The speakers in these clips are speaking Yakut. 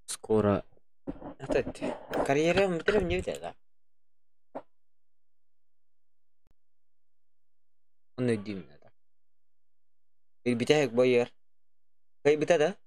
Скоро этот карьера не да? Он өйдүүм да. Билбитэ бойор. Кайбыта да?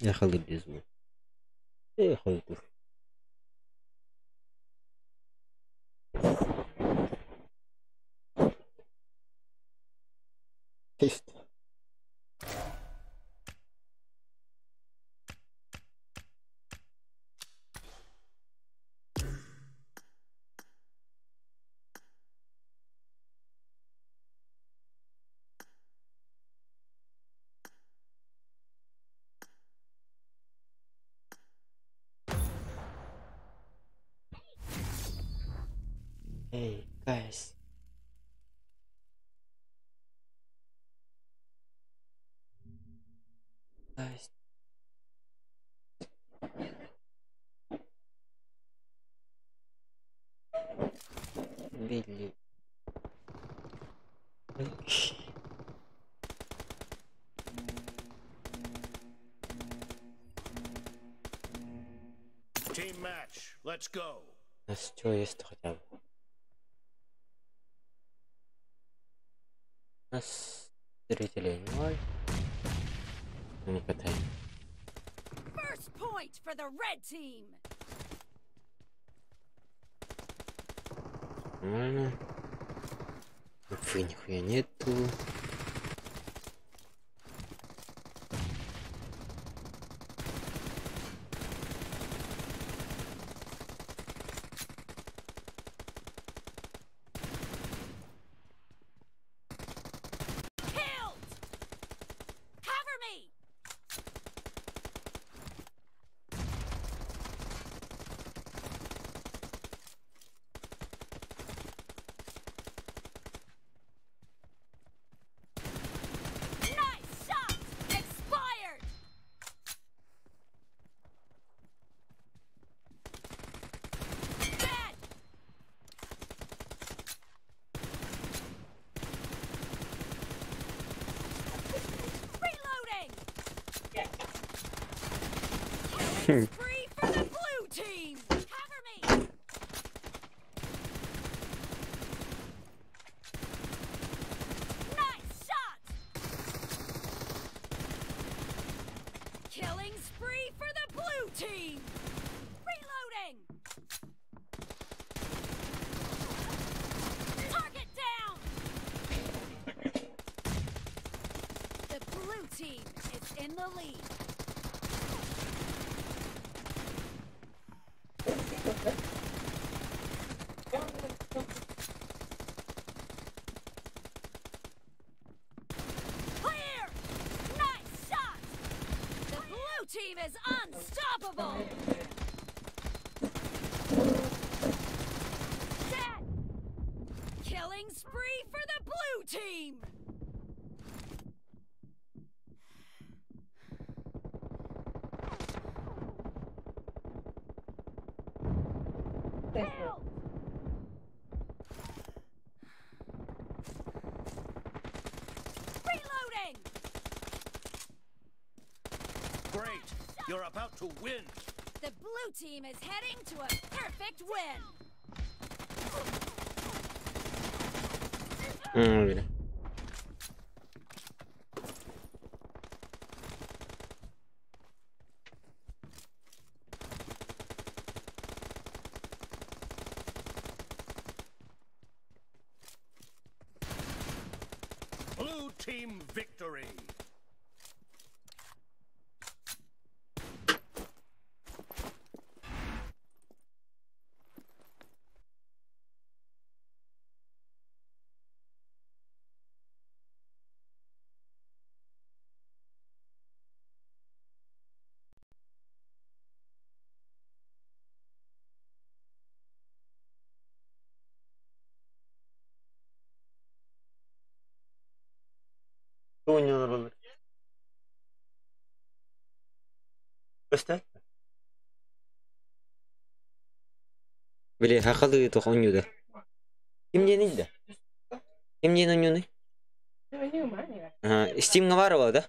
Я халыбизм. Я халыбизм. Тест. Hey, guys. Guys. Billy. Team match. Let's go. У нас что есть хотя бы? У нас зрителей ноль. Мы не катаем. First point for the red team. Нормально. Инфы нихуя нету. Killed. Cover me. Killing spree for the blue team. Cover me. Nice shot. Killing spree for the blue team. Reloading. Target down. The blue team is in the lead. Clear! Nice shot! The blue team is unstoppable! Dead! Killing spree for the blue team! Killed! Reloading! Great. You're about to win. The blue team is heading to a perfect win! Bile. Blue team victory. Oynuyorlar olur. Göster. Били хахалы тоқ ойнууда. Ким диэн да? Ким диэн ойнуунуй? Steam'га бар буолла да?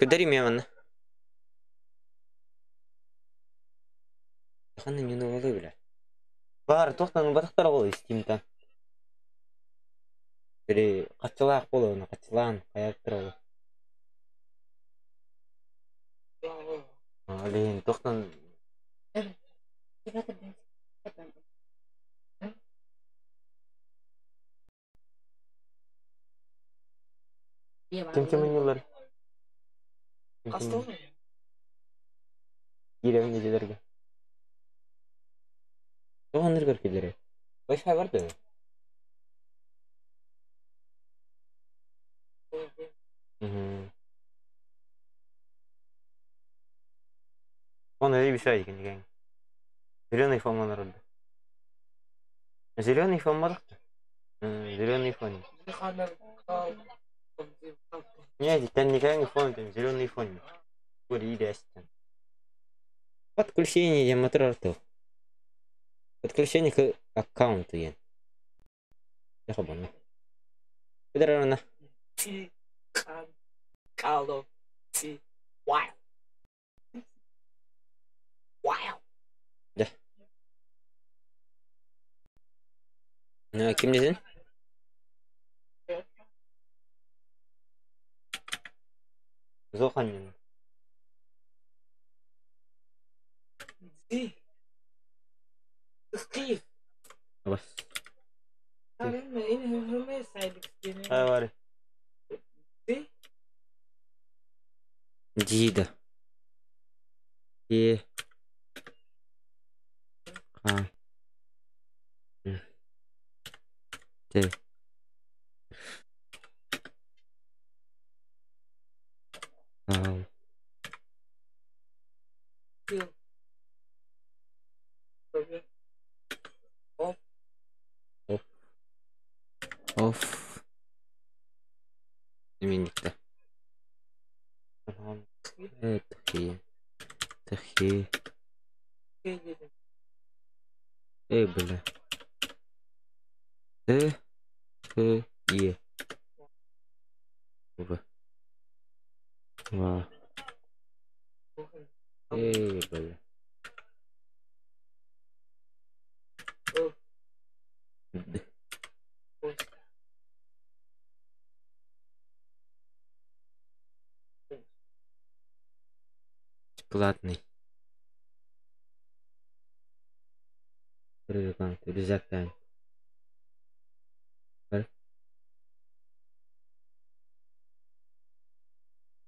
Көдөрү мен манна. Ханна ойнууну болой биле. Бар тохтан батактар болой Steam'тан. Били качылаах боло, качылаан каяктыр боло. Алин тохтан ким ким ойнуулар? Кииребин дедилерге. Тоғаныр килери. Wi-Fi бар да? Он или бисай деген. Зеленый фон народу. Зеленый фон бар. Зеленый фон. Не, это не фон, там зеленый фон. Подключение мотор. Подключение к аккаунту. Я хабана. Куда Wow. Да. Ким дедин? Зоханин. Бас. Бар. Дида. Е. Х. Т. А. Оф. Оф. Именникте. Тхи. Тхи. Эй, бля. Т. Х. Е. В. Ва. Эй, бля. Бесплатный. Обязательно.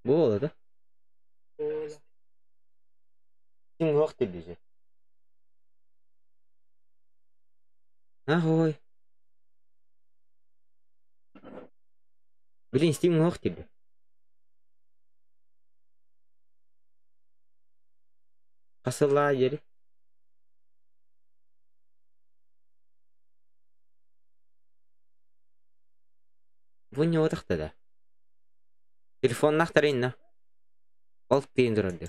Буола да? Ким уох диэбитэ? Ахой. Блин, Steam уох диэбитэ. Хасылаа диэри. Бу ньуотахта да. Телефоннаах тарайна. Ол тиийэн турар дии.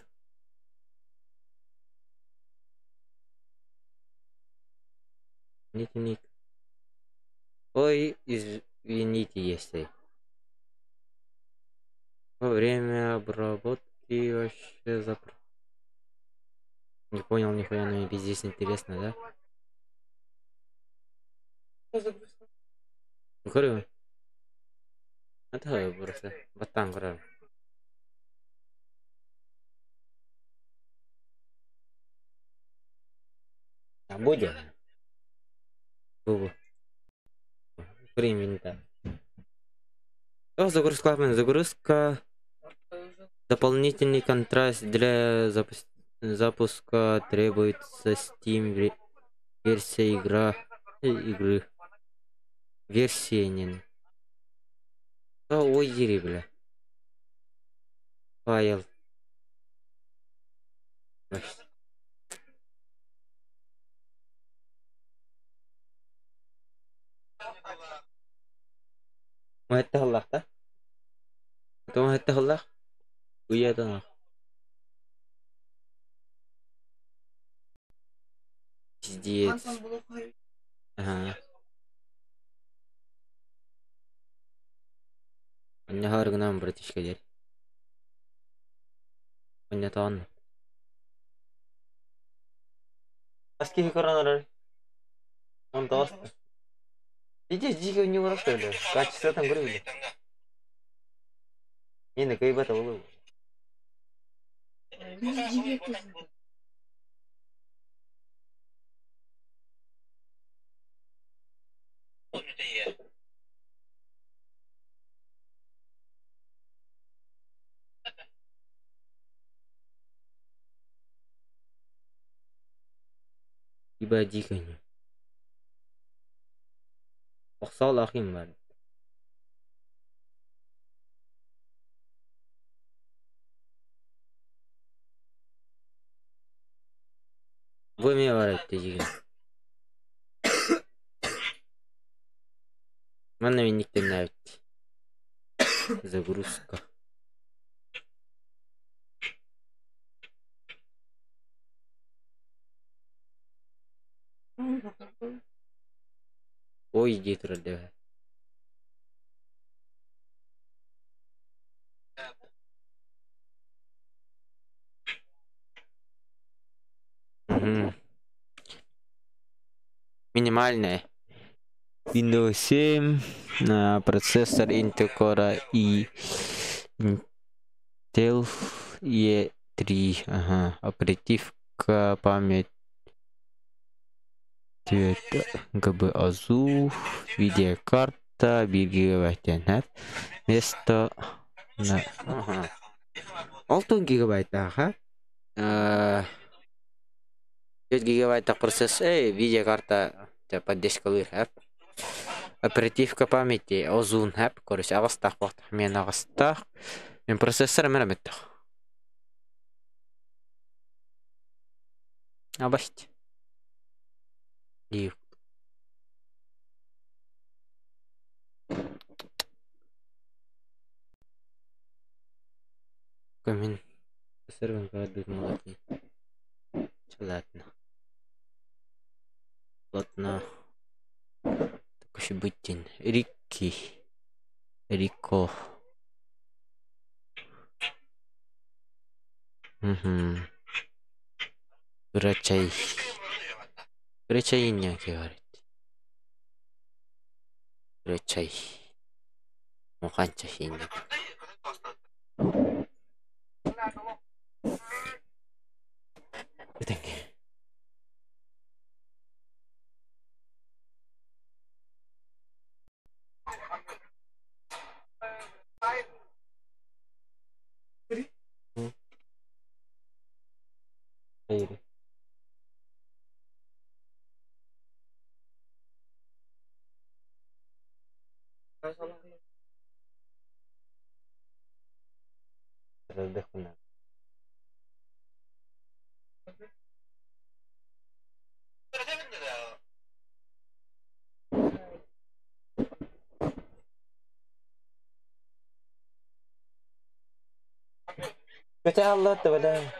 Ник. Ой, извините, если. Во время обработки вообще запр... Не понял нихуя, но мне пиздец интересно, да? Көрү. Это просто. Баттан көрөр. Будет. Бу. Времени О, загрузка, загрузка. Дополнительный контраст для запуска требуется Steam версия игра игры. Версия не. Ой, ери, бля. Файл. Это Аллах, да? Это Аллах? Уеду. Пиздец. Ага. Анна гынан, братишка, дер. Анна таан. Аски коронар. Он даст. Иди, дико не урашали. Качество там говорили. Не на кайбата было. Ибо дико не. Охсал ахим бар. Бу эмиэ бар эбит дьиҥин. Манна минниктэннээбит. Загрузка. Ой дии турар дэбэ. Угу. Минимальная. Windows 7, процессор Intel Core i Intel E3, ага, оперативка, память 9 ГБ АЗУ, видеокарта, 1 гигабайт место на, ага, 6 гигабайт, ага, 5 гигабайт процессор, видеокарта, поддержка лыр, оперативка памяти, Озун, короче, агастах, мен агастах, мен процессор мен аметтах. Абасть. И Камин. Сервен кадыр молотни. Ладно. Ладно. Так уж и быть. Рикки. Рико. Угу. Кырачай. Кырачай говорит. Кырачай. Муханча хинник. Бүтэнге. Hayır. Dejo. Kötü Allah da böyle.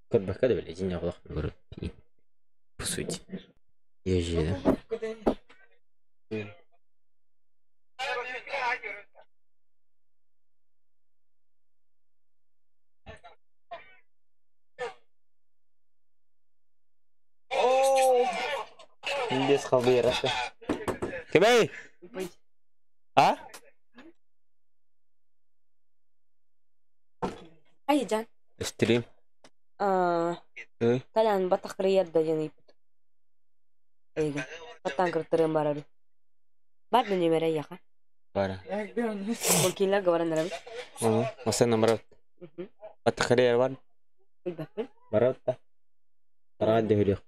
Көрбөккө да били дьиҥ олох по сути. Ежи. Индес халбыйраты. Кебей! А? Ай, Жан. Стрим. Талян батакрыяр да диэн ыйыппыт. Эйигин. Баттаан кыртырыан барары. Бар да нүмерэ эйиэхэ. Бара. Ол кинилэргэ баран эрэбит. Осан намарат. Батакрыяр бар. Билбэппин. Барат да. Барат дehүрүөх.